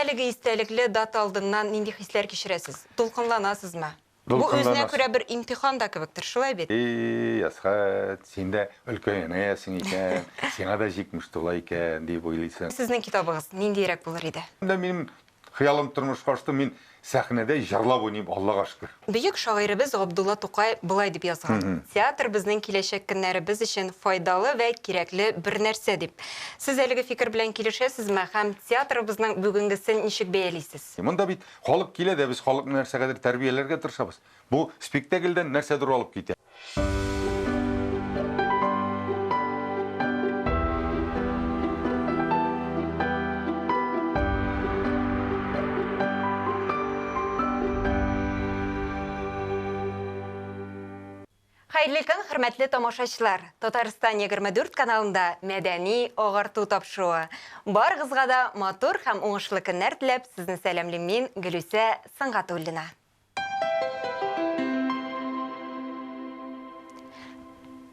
әлеге истәлекле дата алдыннан нинди хисләр кичерәсез? Дулкынланасызмы? Бу үзенә күрә бер имтихан да кебектер, шулай бит? И, Әсхәт, син дә өлкәнәясең икән, сиңа да 70 тула икән, дип уйлыйсың. Сезнең китабыгыз ниндиерәк булыр иде? Менә минем хыялым тормышка ашты, мин сәхнәдә җырлап уйныйм, Аллага шөкер. Бөек шагыйребез Габдулла Тукай болай дип язган, Театр безнең киләчәк көннәребез өчен файдалы вә кирәкле бер нәрсә, дип. Сез әлеге фикер белән килешәсезме һәм театрыбызның бүгенгесен ничек бәялисез? Монда бит Халык килә дә, без халыкны нәрсәгәдер тәрбияләргә тырышабыз. Бу спектакльдән нәрсәдер алып китә. Хәерле көн, хөрмәтле тамашачылар! Татарстан 24 каналында Мәдәни агарту тапшыруы. Барыгызга да матур һәм уңышлы көннәр теләп, сезне сәламлим мин, Гөлүсә Сөнгатуллина.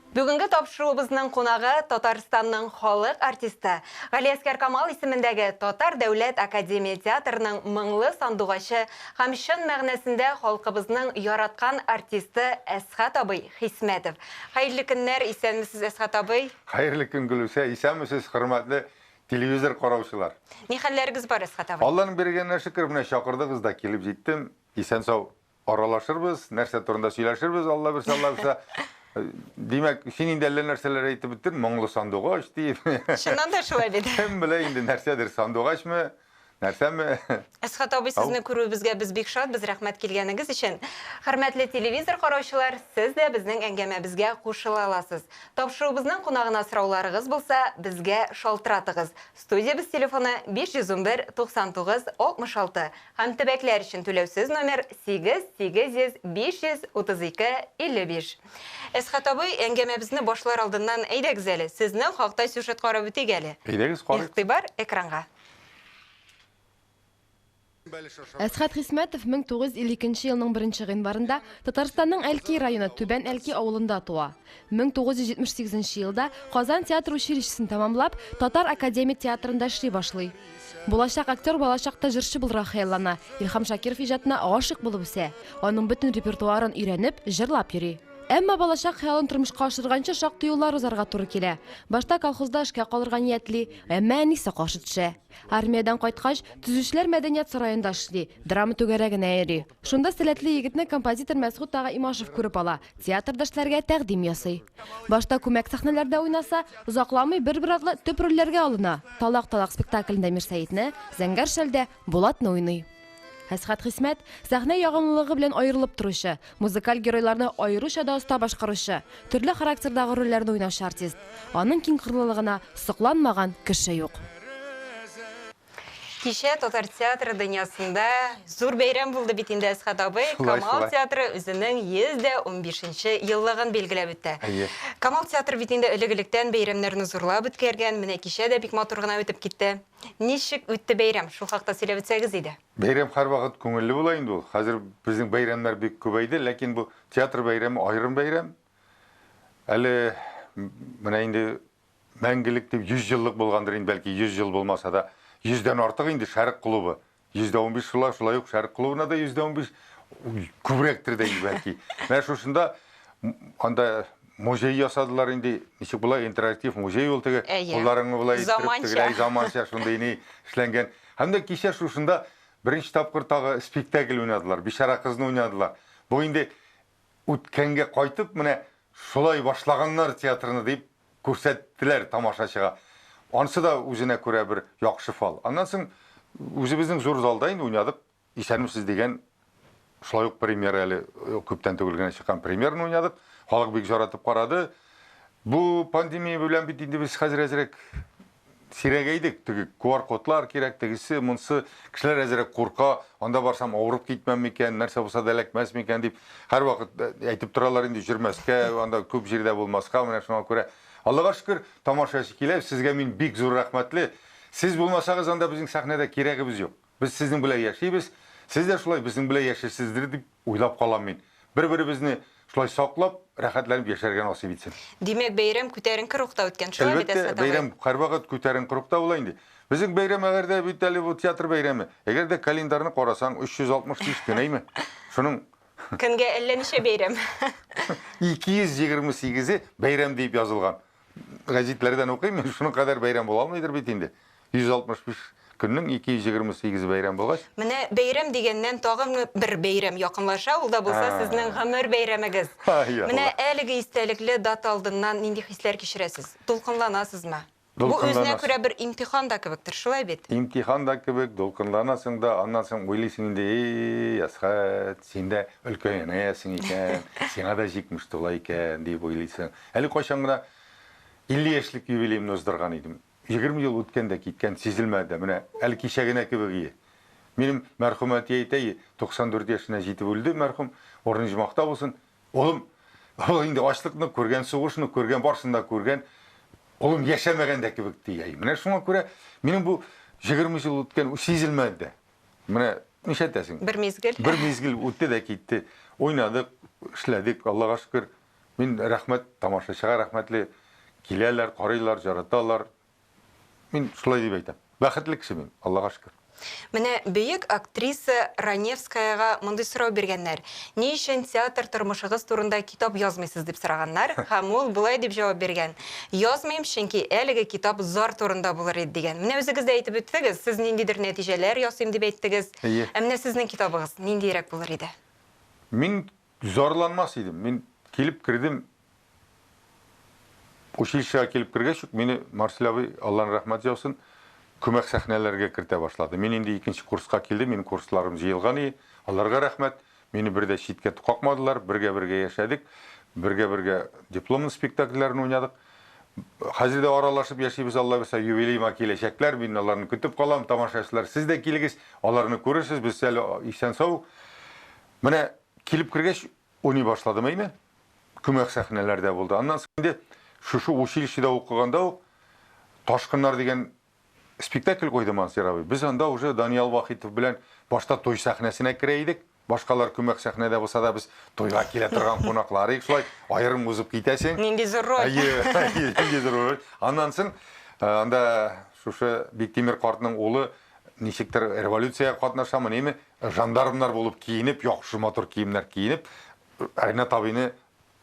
Бүгенге тапшыруыбызның кунагы Татарстанның халык артисты, Галиәсгар Камал исемендәге Татар дәүләт академия театрының моңлы сандугачы һәм чын мәгънәсендә халкыбызның яраткан артисты Әсхәт абый Хисмәтов. Хәерле көннәр, исәнмесез, Әсхәт абый! Хәерле көн, Гөлүсә! Исәнмесез, хөрмәтле телевизор караучылар! Ни хәлләрегез бар, Әсхәт абый? Алланың биргәненә шөкер, менә чакырдыгыз да килеп җиттем. Исән-сау Аралашырбыз, нәрсә турында сөйләшербез, Алла бирсә, Алла бирсә. Димәк, син инде әллә нәрсәләр әйтеп беттең, моңлы сандугач диеп. Чыннан да шулай бит. Кем белә инде нәрсәдер, сандугачмы, нәрсәме? Әсхәт абый, сезне күрүебезгә без бик шатбыз, рәхмәт килгәнегез өчен. Хөрмәтле телевизор караучылар, сез дә безнең әңгәмәбезгә кушыла аласыз. Тапшыруыбызның кунагына сорауларыгыз булса, безгә шалтыратыгыз. Студиябез телефоны 511 99 66 һәм төбәкләр өчен түләүсез номер 8 800 532 55. Әсхәт абый, әңгәмәбезне башлар алдыннан әйдәгез әле, сезнең хакта сюжет карап үтик әле. Әйдәгез, карыйк. Игътибар экранга. Әсхәт Хисмәтов 1952 елның беренче гыйнварында Татарстанның Әлки районы Түбән Әлки авылында туа. 1978 елда Казан театр училищесын тәмамлап, Татар академия театрында эшли башлый. Булачак актер балачакта җырчы булырга хыяллана, Илһам Шакиров иҗатына гашыйк булып үсә. Аның бөтен репертуарын өйрәнеп, җырлап йөри. Әмма балачак хыялын тормышка ашырганчы шактый юллар узарга туры килә. Башта колхозда эшкә калырга ниятли, әмма әнисе каршы төшә. Армиядән кайткач, Төзүчеләр мәдәният сараенда эшли, драма түгәрәгенә йөри. Шунда сәләтле егетне композитор Мәсгут ага Имашев күреп ала, театрда эшләргә тәкъдим ясый. Башта күмәк сәхнәләрдә уйнаса, озакламый бер-бер артлы төп рольләргә алына, Талак-талак спектаклендә Мирсәетне, Зәңгәр шәлдә Булатны уйный. Әсхәт Хисмәт, сәхнә ягымлылыгы белән аерылып торучы, музыкаль геройларны аеруча да оста башкаручы, төрле характердагы рольләрне уйнаучы артист. Аның киңкырлылыгына сокланмаган кеше юк. Кичә татар театры дөньясында зур бәйрәм булды бит инде, Әсхәт абый. Шулай, Камал шулай. театры үзенең 115 нче еллыгын билгеләп үтте. Әйе. Камал театры бит инде элек-электән бәйрәмнәрне зурлап үткәргән. Менә кичә дә бик матур гына үтеп китте. Ничек үтте бәйрәм? Шул хакта сөйләп үтсәгез иде. Бәйрәм һәрвакыт күңелле була инде ул. Хәзер безнең бәйрәмнәр бик күбәйде, ләкин бу театр бәйрәме аерым бәйрәм. Әле менә инде мәңгелек дип 100 еллык булгандыр инде, бәлки 100 ел булмаса да, 100 дән артык инде Шәрык клубы. 115 шулай, шулай ук Шәрык клубына да 115 күбрәктер дә инде бәлки. Менә шушында анда музей ясадылар инде, ничек була, интерактив музей ул теге, кулларыңны болай иттереп, тегеләй заманча шундый ни эшләнгән. Һәм дә кичә шушында беренче тапкыр тагы спектакль уйнадылар, Бичара кызны уйнадылар. Бу инде үткәнгә кайтып, менә шулай башлаганнар театрны дип күрсәттеләр тамашачыга. Ансы да үзенә күрә бер яхшы фал. Аннан соң үзебезнең зур залда инде уйнадык. Исәнмесез дигән шулай ук премьера әле күптән түгел генә чыккан премьераны уйнадык. Халык бик яратып карады. Бу пандемия белән бит инде без хәзер әзрәк сирәгәйдек. Теге QR-кодлар кирәк, тегесе, монсы. Кешеләр әзрәк курка, анда барсам авырып китмәм микән, нәрсә булса да эләкмәс микән дип һәрвакыт әйтеп торалар инде йөрмәскә, анда күп җирдә булмаска, менә шуңа күрә. Аллага шөкер, тамашачы килә, сезгә мин бик зур рәхмәтле. Сез булмасагыз, анда безнең сәхнәдә кирәгебез юк. Без сезнең белән яшибез, сез дә шулай безнең белән яшерсездер дип уйлап калам мин. Бер-беребезне шулай саклап, рәхәтләнеп яшәргә насыйп итсен. Димәк, бәйрәм күтәренке рухта үткән, шулай бит, Әлбәттә, Әсхәт абый? бәйрәм һәрвакыт күтәренке рухта була инде. Безнең бәйрәм әгәр дә бит әле бу театр бәйрәме. Әгәр дә календарьны карасаң, 365 көн, әйме? Шуның Көнгә әллә ничә бәйрәм. 228-е бәйрәм диеп язылган. Гәзитләрдән укыйм мин, шуның кадәр бәйрәм була алмыйдыр бит инде. 165 көннең 228-е бәйрәм булгач. Менә бәйрәм дигәннән тагын бер бәйрәм якынлаша, ул да булса сезнең гомер бәйрәмегез. Менә әлеге истәлекле дата алдыннан нинди хисләр кичерәсез? Дулкынланасызмы? Бу үзенә күрә бер имтихан да кебектер, шулай бит? Имтихан да кебек, дулкынланасың да, аннан соң уйлыйсың инде, эй, Әсхәт, син дә өлкәнәясең икән, сиңа да 70 тула икән, дип уйлыйсың. Әле кайчан гына 50 яшьлек юбилеемны уздырган идем. 20 ел үткән дә киткән, сизелмәде дә. Менә әле кичә генә кебек ие. Минем мәрхүм әти әйтә, 94 яшенә җитеп үлде мәрхүм, урыны оҗмахта булсын. Улым, ул инде ачлыкны күргән, сугышны күргән, барысын да күргән. Улым яшәмәгән дә кебек ди. Менә шуңа күрә минем бу 20 ел үткән сизелмәде дә. Менә нишләтәсең? Бер мизгел. Бер мизгел үтте дә китте. Уйнадык, эшләдек, Аллага шөкер. Мин рәхмәт тамашачыга рәхмәтле. Киләләр, карыйлар, яраталар. Мин шулай дип әйтәм. Бәхетле кеше мин, Аллага шөкер. Менә бөек актриса Раневскаяга мондый сорау биргәннәр. Ни өчен театр тормышыгыз турында китап язмыйсыз дип сораганнар, һәм ул болай дип җавап биргән. Язмыйм, чөнки әлеге китап зар турында булыр иде дигән. Менә үзегез дә әйтеп үттегез, сез ниндидер нәтиҗәләр ясыйм дип әйттегез. Әйе. Ә менә сезнең китабыгыз ниндиерәк булыр иде? Мин зарланмас идем. Мин килеп кердем, Училищега килеп кергәч үк мине Марсель абый, Алланың рәхмәте яусын, күмәк сәхнәләргә кертә башлады. Мин инде икенче курска килдем, минем курсларым җыелган иде. Аларга рәхмәт. Мине бер дә читкә какмадылар, бергә-бергә яшәдек, бергә-бергә дипломный спектакльләрне уйнадык. Хәзер дә аралашып яшибез, Алла бирсә, юбилеема киләчәкләр, мин аларны көтеп калам. Тамашачылар, сез дә килегез, аларны күрерсез, без әле исән-сау. Менә килеп кергәч, уйный башладым әйме. Күмәк сәхнәләрдә булды. Аннан соң инде шушы училищеда укыганда ук Ташкыннар дигән спектакль куйды Мансур абый. Без анда уже Даниял Вахитов белән башта туй сәхнәсенә керә идек. Башкалар күмәк сәхнәдә булса да, без туйга килә торган кунаклар идек. Шулай аерым узып китәсең. Нинди зур роль. Әйе, әйе, нинди зур роль. Аннан соң анда шушы Биктимер картның улы ничектер революциягә катнашамы, ниме, жандармнар булып киенеп, яхшы матур киемнәр киенеп, Ренат абыйны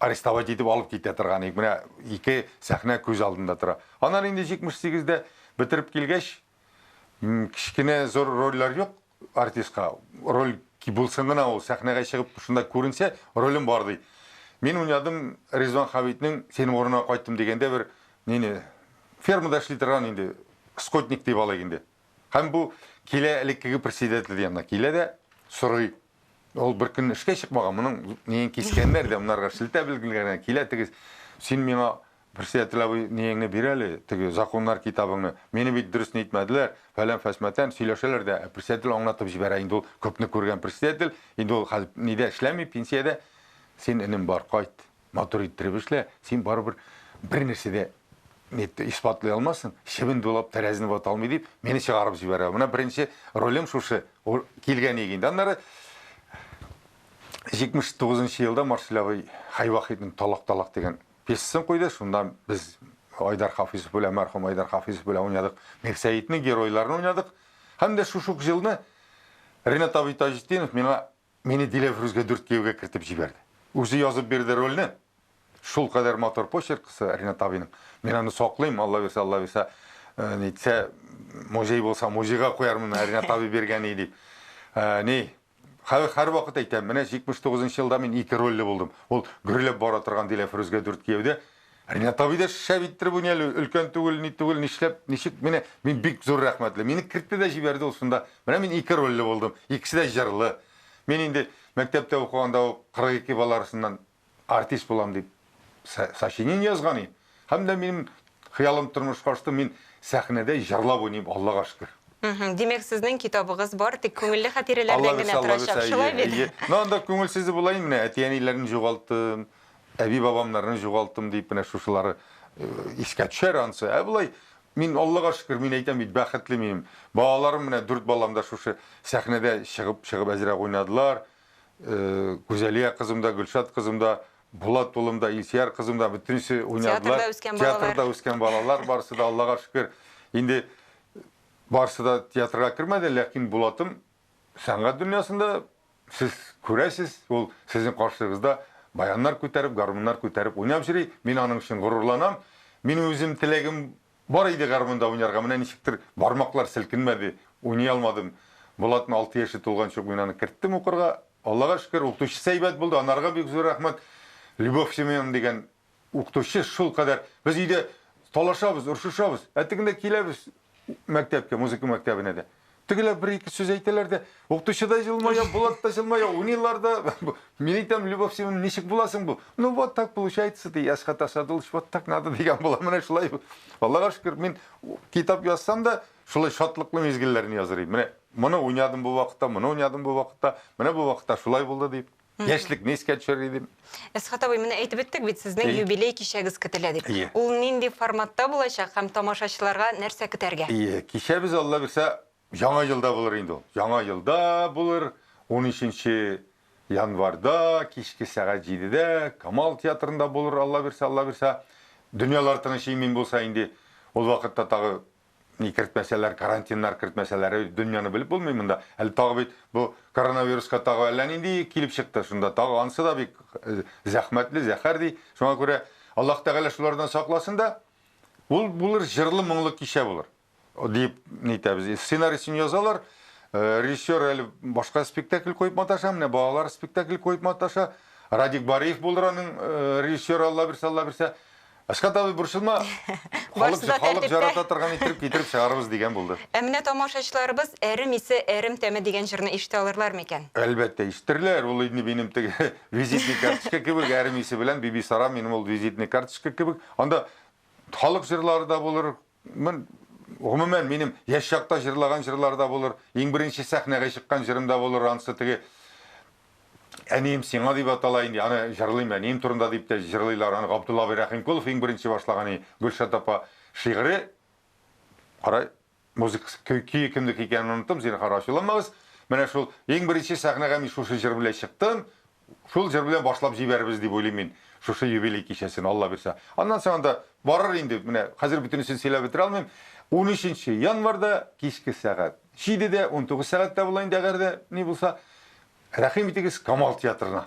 арестовать итеп алып китә торган идек. Менә ике сәхнә күз алдында тора. Аннан инде 78-дә бетереп килгәч, кечкенә зур рольләр юк артистка. Роль булсын гына ул сәхнәгә чыгып шунда күренсә, ролем бар ди. Мин уйнадым Ризван Хабитның Синең урыныңа кайттым дигәндә бер нине фермада эшли торган инде скотник дип алыйк инде. Һәм бу килә элеккеге председатель янына килә дә сорый. Ул бер көн эшкә чыкмаган, моның ниен кискәннәр дә, монарга шелтә белгәннәр. Килә теге, син миңа председатель абый ниеңне бир әле, теге законнар китабыңны. Мине бит дөрес нитмәделәр, фәлән фәсмәтән сөйләшәләр дә, председатель аңлатып җибәрә. Инде ул күпне күргән председатель, инде ул хәзер нидә эшләми, пенсиядә. Син, энем, бар, кайт. Матур иттереп эшлә, син барыбер бер нәрсә дә исбатлый алмассың, чебен дулап тәрәзне вата алмый дип, мине чыгарып җибәрә. Менә беренче ролем шушы килгән иде инде. Аннары 79 елда Марсель абый Хәй Вахитның Талак-талак дигән пьесасын куйды. Шунда без Айдар Хафизов белән, мәрхүм Айдар Хафизов белән уйнадык. Мирсәетнең геройларын уйнадык. Һәм дә шушы ук елны Ренат абый Таҗетдинов миңа Мине Диләфрүзгә дүрт кияүгә кертеп җибәрде. Үзе язып бирде рольне. Шул кадәр матур почеркысы Ринат абыйның. Мин аны саклыйм, Алла бирсә, Алла бирсә, э, нитсә, музей булса, музейга куярмын, Ринат абый биргән иде дип. Э, ни, һәр вакыт әйтәм, менә 79 елда мин ике рольле булдым. Ул гөрләп бара торган Диләфрүзгә дүрт кияүдә. Ринат абый да шәп иттереп уйный әле, өлкән түгел, ни түгел, нишләп, ничек, менә мин бик зур рәхмәтле. Мине кертте дә җибәрде ул шунда. Менә мин ике рольле булдым, икесе дә җырлы. Мин инде мәктәптә укыганда ук 42 бала арасыннан артист булам дип сочинение язган идем. Һәм дә минем хыялым тормышка ашты, мин сәхнәдә җырлап уйныйм, Аллага шөкер. Димәк, сезнең китабыгыз бар тик күңелле хатирәләрдән генә торачак, шулай бит? Ну, анда күңелсезе була инде, менә әти-әниләрне югалттым, Әби-бабамнарны югалттым дип, менә шушылары искә төшәр ансы. Ә болай мин Аллага шөкер, мин әйтәм бит, бәхетле минем. Балаларым менә дүрт балам да шушы сәхнәдә чыгып, чыгып әзрәк уйнадылар. Гүзәлия кызым да, Гөлшат кызым да, Булат улым да, Илсияр кызым да бөтенесе уйнадылар. Театрда үскән балалар. Театрда үскән балалар барысы да Аллага шөкер. Инде Барысы да театрга кермәде, ләкин Булатым сәнгать дөньясында сез күрәсез, ул сезнең каршыгызда баяннар күтәреп, гармуннар күтәреп уйнап йөри. Мин аның өчен горурланам. Минем үзем теләгем бар иде гармунда уйнарга, менә ничектер бармаклар селкенмәде, уйный алмадым. Булатның 6 яше тулганчы ук мин аны керттем укырга. Аллага шөкер, укытучысы әйбәт булды, анарга бик зур рәхмәт. Любовь Семеновна дигән укытучы шулкадәр. Без өйдә талашабыз, оршышабыз. Ә тегендә киләбез мәктәпкә, музыка мәктәбенә дә. Тегеләр бер-ике сүз әйтәләр дә, укытучы да җылмая, Булат та җылмая, уйныйлар да. Мин әйтәм, Любовь Семеновна, ничек буласың бу? Ну вот так получается, ди, Әсхәт Асадуллович, вот так надо дигән була. Менә шулай. Аллага шөкер, мин китап язсам да, шулай шатлыклы мизгелләрне языр идем. Менә моны уйнадым бу вакытта, моны уйнадым бу вакытта, менә бу вакытта шулай булды дип. Яшьлекне искә төшерер идем. Әсхәт абый, менә әйтеп үттек бит, сезнең юбилей кичәгез көтелә дип. Ие. Ул нинди форматта булачак һәм тамашачыларга нәрсә көтәргә? Ие, кичәбез, Алла бирсә, Яңа елда булыр инде ул. Яңа елда булыр, унөченче январьда, кичке сәгать җидедә Камал театрында булыр, Алла бирсә, Алла бирсә. Дөньялар тыныч имин булса инде, ул вакытта тагы ни кертмәсәләр, карантиннар кертмәсәләр, дөньяны белеп булмый монда. Әле тагы бит бу коронавируска тагы әллә нинди килеп чыкты. Шунда тагы ансы да бик э, зәхмәтле, зәһәр ди. Шуңа күрә Аллаһ Тәгалә шулардан сакласын да, ул булыр җырлы моңлы кичә булыр. Дип нитәбез. Сценарийсын язалар. Э, режиссер әле башка спектакль куеп маташа, менә балалар спектакль куеп маташа. Радик Бариев булыр аның э, режиссеры, Алла бирсә, Алла бирсә. Әсхәт абый, борчылма. Халык, халык жарата торган иттереп китереп чыгарыбыз дигән булды. Ә менә тамашачыларыбыз Әрем исе, әрем тәме дигән җырны ишетә алырлар микән? Әлбәттә, ишетерләр. Ул инде минем теге визитный карточка кебек, әрем исе белән Бибисара минем ул визитный карточка кебек. Анда халык җырлары да булыр. Мен гомумән минем яшь чакта җырлаган җырлар да булыр. Иң беренче сәхнәгә чыккан җырым да булыр. Ансы теге Әнием сиңа дип атала инде, аны җырлыйм, әнием турында дип тә җырлыйлар. Аны Габдулла абый Рәхимкулов иң беренче башлаган и Гөлшат апа шигыре. Кара, музыкасы көе кемнеке икәнен оныттым, зинһар ачуланмагыз. Менә шул иң беренче сәхнәгә мин шушы җыр белән чыктым. Шул җыр белән башлап җибәрербез дип уйлыйм мин шушы юбилей кичәсен, Алла бирсә. Аннан соң анда барыр инде, менә хәзер бөтенесен сөйләп бетерә алмыйм. 13 январьда кичке сәгать 7-дә, 19 сәгатьтә була инде, әгәр дә ни булса. Рәхим итегез Камал театрына.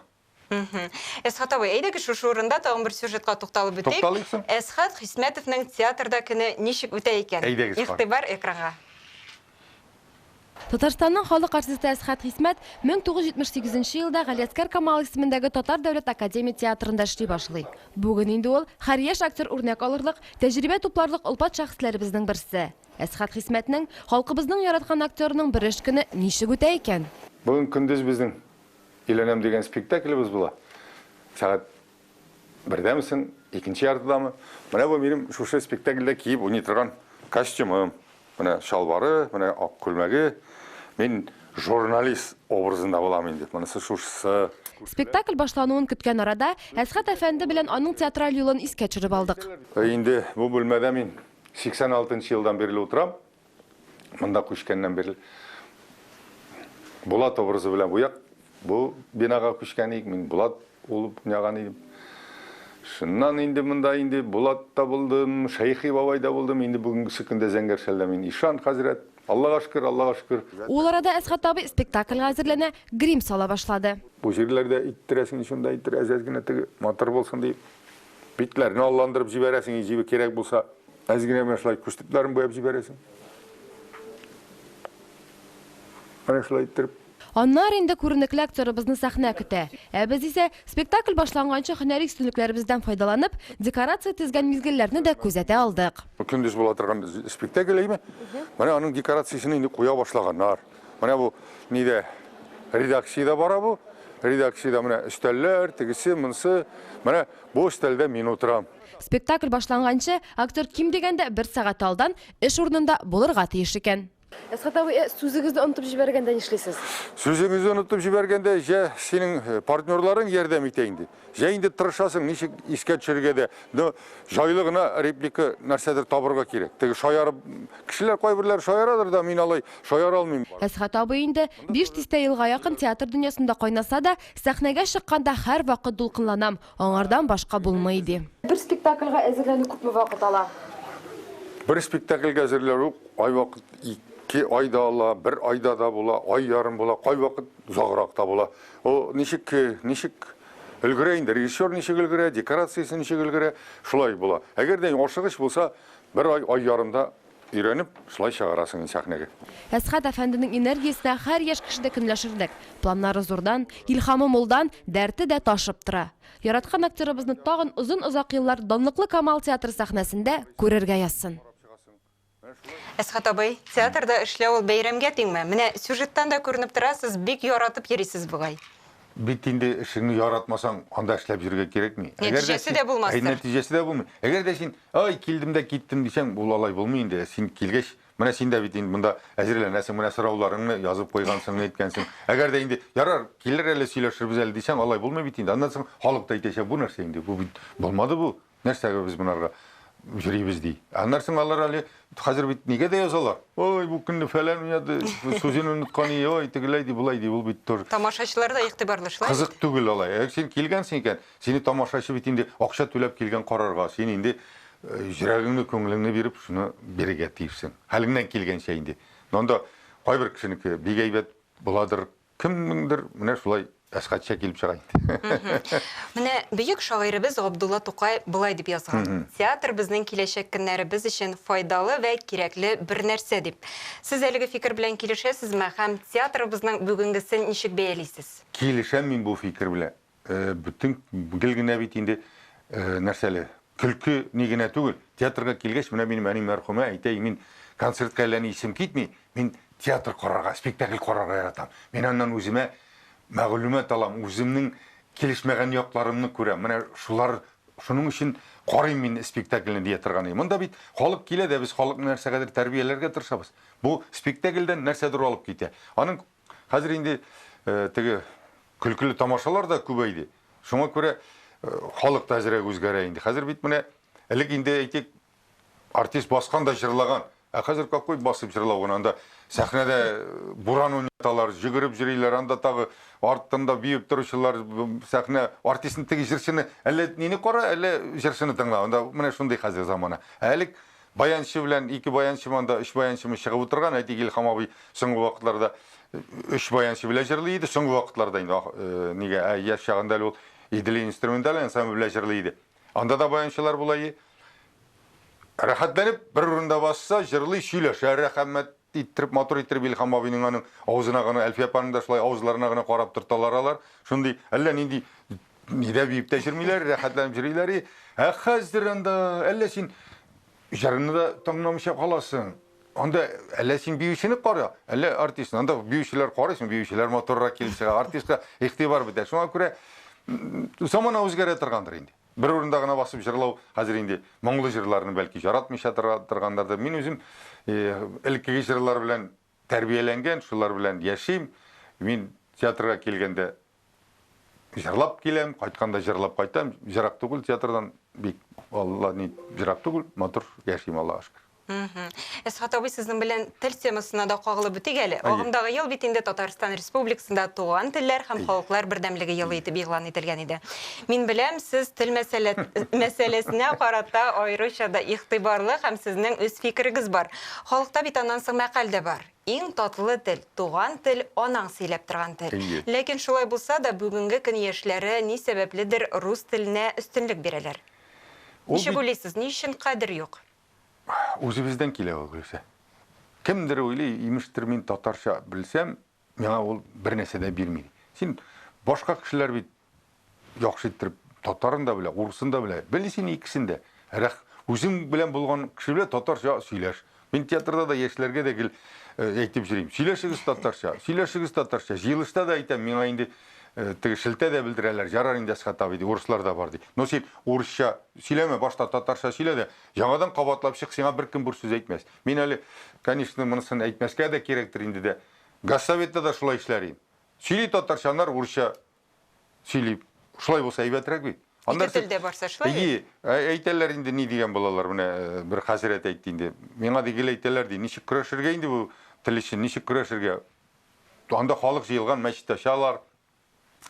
Әсхат абый, әйдәгез шушы урында тагын бер сюжетка тукталып үтик. Тукталыйк соң. Әсхат Хисмәтовның театрда көне ничек үтә икән? Әйдәгез, карыйк. Игътибар экранга. Татарстанның халык артисты Әсхат Хисмәт 1978 елда Галиәсгар Камал исемендәге Татар дәүләт академия театрында эшли башлый. Бүген инде ул, һәр яшь актер үрнәк алырлык, тәҗрибә тупларлык олпат шәхесләребезнең берсе. Әсхәт Хисмәтнең, халкыбызның яраткан актерының бер эш көне ничек үтә икән? Бүген көндез безнең Өйләнәм дигән спектаклебез була. Сәгать бердәме соң, икенче яртыдамы? Менә бу минем шушы спектакльдә киеп уйный торган костюмым. Менә чалбары, менә ак күлмәге. Мин журналист образында булам инде. Монысы шушысы. Спектакль башлануын көткән арада, Әсхәт әфәнде белән аның театраль юлын искә төшереп алдык. Инде бу бүлмәдә мин 86 нчы елдан бирле утырам. Монда күчкәннән бирле. Булат образы белән бу як бу бинага күчкән идек. Мин Булат булып уйнаган идем. Шуннан инде монда инде Булат та булдым, Шәйхи бабай да булдым. Инде бүгенгесе көндә Зәңгәр шәлдә мин Ишан хәзрәт. Аллага шөкер, Аллага шөкер. Ул арада Әсхәт абый спектакльгә әзерләнә, грим сала башлады. Бу җирләрдә иттерәсең, шунда иттер, әз-әз генә теге матур булсын дип. Битләрне алландырып җибәрәсең, җибе кирәк булса, әз генә менә шулай күз төпләрен буяп җибәрәсең. Менә шулай иттереп. Аннары инде күренекле актерыбызны сәхнә көтә. Ә без исә, спектакль башланганчы һөнәри өстенлекләребездән файдаланып, декорация тезгән мизгелләрне дә күзәтә алдык. Көндез була торган спектакль, әйеме? Менә аның декорациясен инде куя башлаганнар. Менә бу нидә редакциядә бара бу. Редакциядә менә өстәлләр, тегесе, монсы. Менә бу өстәлдә мин утырам. Спектакль башланганчы, актер ким дигәндә бер сәгать алдан эш урынында булырга тиеш икән. Әсхәт абый, ә сүзегезне онытып җибәргәндә нишлисез? Сүзегезне онытып җибәргәндә, җә синең партнерларың ярдәм итә инде. Җә инде тырышасың, ничек искә төшерергә дә. Но җайлы гына реплика нәрсәдер табырга кирәк. Теге шаярып, кешеләр кайберләре шаярадыр да, мин алай шаяра алмыйм. Әсхәт абый инде биш дистә елга якын театр дөньясында кайнаса да, сәхнәгә чыкканда һәрвакыт дулкынланам, аңардан башка булмый, ди. Бер спектакльгә әзерләнү күпме вакыт ала? Бер спектакльгә әзерләнү кайвакыт 2 ай да ала, бер айда да була, ай ярым була, кайвакыт озаграк та була. Ул ничек, ничек өлгерә инде, режиссер ничек өлгерә, декорациясе ничек өлгерә, шулай була. Әгәр дә ашыгыч булса, бер ай, ай ярымда өйрәнеп, шулай чыгарасың инде сәхнәгә. Әсхәт әфәнденең энергиясенә һәр яшь кеше дә көнләшерлек. Планнары зурдан, илһамы мулдан, дәрте дә ташып тора. Яраткан актерыбызны тагын озын-озак еллар данлыклы Камал театры сәхнәсендә күрергә язсын. Әсхәт абый, театрда эшләү ул бәйрәмгә тиңме? Менә сюжеттан да күренеп тора, сез бик яратып йөрисез бугай. Бит инде эшеңне яратмасаң, анда эшләп йөрергә кирәкми. Нәтиҗәсе дә булмастыр. Нәтиҗәсе дә булмый. Әгәр дә син, ай, килдем дә киттем дисәң, ул алай булмый инде. Син килгәч, менә син дә бит инде монда әзерләнәсең, менә сорауларыңны язып куйгансың, әйткәнсең. Әгәр дә инде, ярар, килер әле, сөйләшербез әле дисәң, алай булмый бит инде. Аннан соң халык та әйтәчәк, бу нәрсә инде, бу бит булмады бу. Нәрсәгә без монарга йөрибез ди. Аннан соң алар әле хәзер бит нигә дә язалар. Ой, бу көнне фәлән уйнады, сүзен оныткан ие, ой, тегеләй ди, болай ди, ул бит тоже. Тамашачылар да игътибарлы шулай. Кызык түгел алай. Әгәр син килгәнсең икән, сине тамашачы бит инде акча түләп килгән карарга, син инде йөрәгеңне, күңелеңне биреп шуны бирергә тиешсең. Хәлеңнән килгәнчә инде. Анда кайбер кешенеке бик әйбәт буладыр, Кемнеңдер менә шулай Әсхәтчә килеп чыга инде. Менә бөек шагыйребез Габдулла Тукай болай дип язган: Театр безнең киләчәк көннәребез өчен файдалы вә кирәкле бер нәрсә, дип. Сез әлеге фикер белән килешәсезме һәм театрыбызның бүгенгесен ничек бәялисез? Килешәм мин бу фикер белән. Бөтен гел генә бит инде нәрсәле, көлке ни генә түгел. Театрга килгәч, менә минем әни мәрхүмә әйтә, мин концертка әллә ни исем китми, мин театр карарга, спектакль карарга яратам. Мин аннан үземә мәгълүмат алам, үземнең килешмәгән якларымны күрәм. Менә шулар, шуның өчен карыйм мин спектакльне дия торган идем. Монда бит халык килә дә, без халыкны нәрсәгәдер тәрбияләргә тырышабыз. Бу спектакльдән нәрсәдер алып китә. Аның хәзер инде теге көлкеле тамашалар да күбәйде. Шуңа күрә халык та әзрәк үзгәрә инде. Хәзер бит менә элек инде әйтик, артист баскан да җырлаган. Ә хәзер какой басып җырлау гына, анда сәхнәдә буран уйнаталар, җөгереп йөриләр, анда тагы арттан да биеп торучылар, сәхнә артистны теге җырчыны әллә нине кара, әллә җырчыны тыңла. Анда менә шундый хәзер замана. Ә элек баянчы белән ике баянчымы анда өч баянчымы чыгып утырган, әйтик, Илһам абый соңгы вакытларда өч баянчы белән җырлый иде, соңгы вакытларда инде нигә, ә яшь чагында әле ул Идел инструменталь ансамбле белән җырлый иде. Анда да баянчылар була и. Рәхәтләнеп бер урында басса, җырлый, сөйләшә, рәхәмәт иттереп, матур иттереп Илһам абыйның аның авызына гына, Әлфия апаның да шулай авызларына гына карап торталар алар. Шундый әллә нинди нидә биеп тә җөрмиләр, рәхәтләнеп җөриләр. И. Ә хәзер анда әллә син җырны да тыңламыйча каласың. Анда әллә син биючене кара, әллә артистны. Анда биючеләр карыйсың, биючеләр матуррак килеп чыга, артистка игътибар бетә. Шуңа күрә замана үзгәрә торгандыр инде. Бер урында гына басып җырлау хәзер инде моңлы җырларны бәлки яратмыйча торгандыр. Мин үзем элеккеге җырлар белән тәрбияләнгән, шулар белән яшим. Мин театрга килгәндә җырлап киләм, кайтканда җырлап кайтам. Җырак түгел театрдан, бик Алла ни җырак түгел, матур яшим, Аллага шөкер. Әсхат абый, сезнең белән тел темасына да кагылып үтик әле. Агымдагы ел бит инде Татарстан Республикасында туган телләр һәм халыклар бердәмлеге елы итеп игълан ителгән иде. Мин беләм, сез тел мәсьәләсенә карата аеруча да игътибарлы һәм сезнең үз фикерегез бар. Халыкта бит аннан соң мәкаль дә бар. Иң татлы тел, туган тел, анаң сөйләп торган тел. Ләкин шулай булса да, бүгенге көн яшьләре ни сәбәпледер рус теленә өстенлек бирәләр. Ничек уйлыйсыз, ни өчен кадер юк? Үзебездән килә ул, Гөлүсә. Кемдер уйлый, имештер, мин татарча белсәм, миңа ул бер нәрсә дә бирми. Син башка кешеләр бит яхшы иттереп татарын да белә, урысын да белә. Бел син икесен дә. Рәх, үзең белән булган кеше белән татарча сөйләш. Мин театрда да яшьләргә дә гел әйтеп йөрим. Сөйләшегез татарча, сөйләшегез татарча. Җыелышта да әйтәм, миңа инде теге шелтә дә белдерәләр. Ярар инде, Әсхәт абый, ди, урыслар да бар, ди. Но син урысча сөйләмә, башта татарча сөйлә дә, яңадан кабатлап чык, сиңа беркем бер сүз әйтмәс. Мин әле, конечно, монысын әйтмәскә дә кирәктер инде дә. Госсоветта да шулай эшләр идем. Сөйли татарча, аннары урысча сөйли. Шулай булса әйбәтрәк бит. Ике телдә барса шулай бит. Әйе, әйтәләр инде, ни дигән булалар, менә бер хәзрәт әйтте инде. Миңа ди гел әйтәләр ди, ничек көрәшергә инде бу тел өчен, ничек көрәшергә? Анда халык җыелган, мәчет ачалар.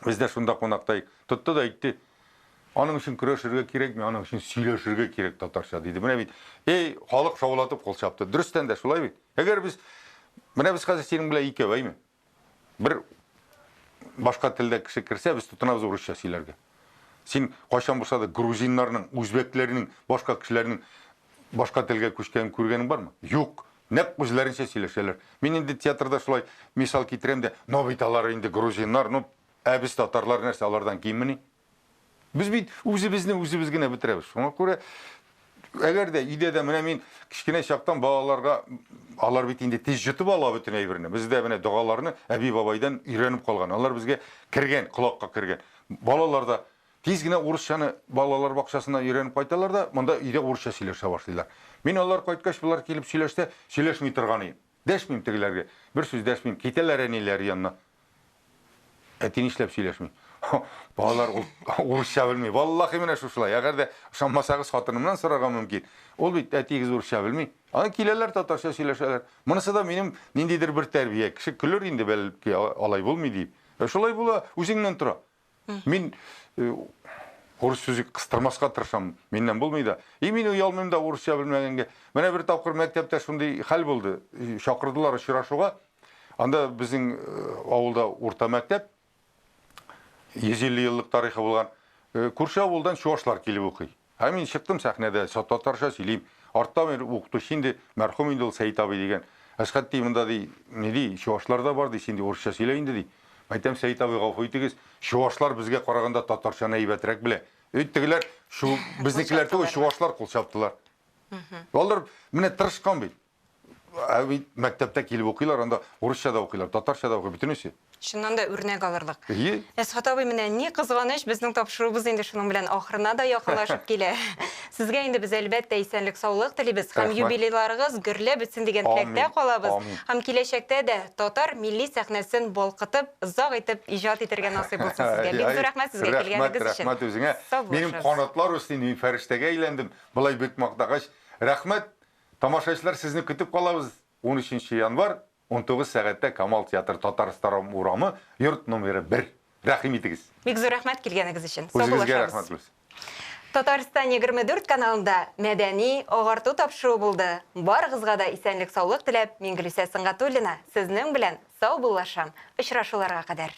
Без дә шунда кунакта. Тотты да әйтте. Аның өчен көрәшергә кирәкми, аның өчен сөйләшергә кирәк татарча, диде. Менә бит, эй, халык шаулатып кул чапты. Дөрестән дә шулай бит. Әгәр без Менә без хәзер синең белән икәү, әйме? Бер башка телдә кеше керсә, без тотынабыз урысча сөйләргә. Син кайчан булса да грузиннарның, үзбәкләрнең, башка кешеләрнең башка телгә күчкәнен күргәнең бармы? Юк. Нәкъ үзләренчә сөйләшәләр. Мин инде театрда шулай мисал китерәм дә, но бит алар инде грузиннар, ну, ә без татарлар нәрсә, алардан киммени? Без бит үзебезне үзебез генә бетерәбез. Шуңа күрә әгәр дә өйдә дә менә мин кечкенә чактан балаларга алар бит инде тиз йотып ала бөтен әйберне. Без дә менә догаларны әби-бабайдан өйрәнеп калган. Алар безгә кергән, колакка кергән. Балалар да тиз генә урысчаны балалар бакчасына өйрәнеп кайталар да, монда өйдә урысча сөйләшә башлыйлар. Мин алар кайткач, болар килеп сөйләшсә, сөйләшми торган идем. Дәшмим тегеләргә. Бер сүз дәшмим. Китәләр әниләре янына. Әти нишләп сөйләшми? Балалар ул урысча белми. Валлахи менә шушылай. Әгәр дә ышанмасагыз, хатынымнан сорарга мөмкин. Ул бит әтиегез урысча белми. Аны киләләр татарча сөйләшәләр. Монысы да минем ниндидер бер тәрбия. Кеше көлер инде, бәлки алай булмый дип. Ә шулай була, үзеңнән тора. Мин э, урыс сүзе кыстырмаска тырышам, миннән булмый да. И мин оялмыйм да урысча белмәгәнгә. Менә бер тапкыр мәктәптә шундый хәл булды. Чакырдылар очрашуга. Анда безнең э, авылда урта мәктәп 150 еллык тарихы булган. Э, күрше авылдан чуашлар килеп укый. Ә мин чыктым сәхнәдә, татарча сөйлим. Артта бер укытучы инде, мәрхүм инде ул Сәет абый дигән. Әсхәт ди, монда ди, ни ди, чуашлар да бар ди, син ди урысча сөйлә инде ди. Әйтәм, Сәет абый, гафу итегез, чуашлар безгә караганда татарчаны әйбәтрәк белә. Өй тегеләр, шу безнекеләр түгел, чуашлар кул чаптылар. Алар менә тырышкан бит. Ә бит мәктәптә килеп укыйлар, анда урысча да укыйлар, татарча да укый, бөтенесе. Чыннан да үрнәк алырлык. Әйе. Әсхат абый, менә ни кызганыч, безнең тапшыруыбыз инде шуның белән ахырына да якынлашып килә. Сезгә инде без, әлбәттә, исәнлек-саулык телибез һәм юбилейларыгыз гөрләп бетсен дигән теләктә калабыз. Һәм киләчәктә дә татар милли сәхнәсен балкытып, озак итеп иҗат итәргә насыйп булсын сезгә. Бик зур рәхмәт сезгә килгәнегез өчен. Рәхмәт, рәхмәт үзеңә. Минем канатлар үсте инде, мин фәрештәгә әйләндем, болай бик мактагач. Рәхмәт. Тамашачылар, сезне көтеп калабыз. 13 январь, 19 сәгатьтә Камал театры, Татарстан урамы, йорт номеры 1. Рәхим итегез. Бик зур рәхмәт килгәнегез өчен. Үзегезгә рәхмәт, Гөлүс. Татарстан 24 каналында мәдәни агарту тапшыруы булды. Барыгызга да исәнлек-саулык теләп, мин Гөлүсә Сөнгатуллина сезнең белән саубуллашам. Очрашуларга кадәр.